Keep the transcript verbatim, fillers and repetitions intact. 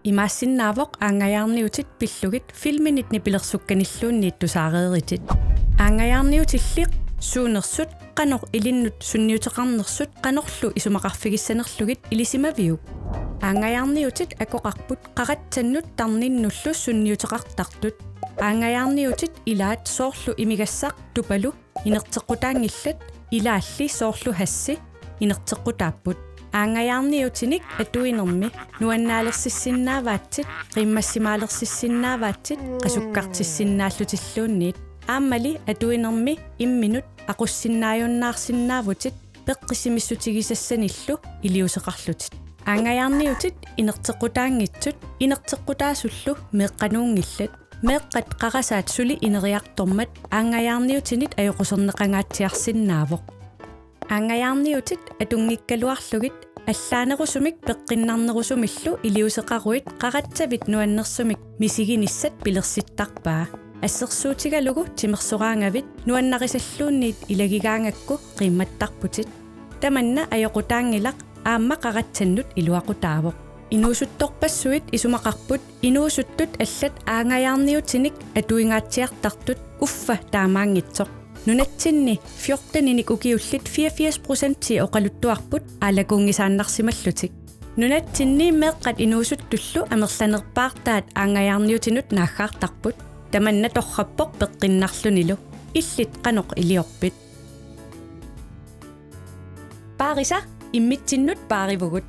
Imaassinnaavoq aanngajaarniutit pillugit filminit nipilersukkanilluunniit tusaareeritit. Aanngajaarniutilli suunersut qanoq ilinnut sunniuteqarnersut qanorlu isumaqarfigissanerlugit ilisimaviuk? Aanngajaarniutit akoqarput qaratsannut tarninnullu sunniuteqartartut. Aanngajaarniutit ilaat soorlu imigassaq Tupalu inerteqqutaanngillat, ilaalli soorlu hashi inerteqqutaapput. Aanngajaarniutinik atuinermi nuannaalersissinnaavaatsit, qiimmassimaalersissinnaavaatsit qasukkartissinnaallutilluunniit. Aammali atuinermi imminut aqussinnaajunnaarsinnaavutit peqqissimissutigisassanillu iliuuseqarlutit. Aanngajaarniutit inerteqqutaanngitsut inerteqqutaasullu meeqqanuunngillat. Meeqqat qarasaat suli ineriartormat aanngajaarniutinit ajoquserneqangaatsiarsinnaavoq. Aanngajaarniutit atunngikkaluarlugit allaanerusumik peqqinnarnerusumillu iliuuseqaruit qaratsavit nuannersumik misiginissat pilersittarpaa. Assersuutigalugu timersoraangavit nuannarisalluunniit ilagigaangakku qiimmattarputit. Tamanna ajoqutaanngilaq aamma qaratsannut iluaqutaavoq. Inuusuttorpassuit isumaqarput inuusuttut allat aanngajaarniutinik atuingaatsiartartut, uffa taamaanngitsoq. Nunatsinni fjorteninik ukiullit fireogfirs procentii oqaluttuarput aalakuunngisaannarsimallutik. Nunatsinni meeqqat inuusuttullu amerlanerpaartaat aanngajaarniutinut naaggaartarput. Tamanna torrappoq peqqinnarlunilu. Illit qanoq iliorpit? Paarisa, immitsinnut paarivugut.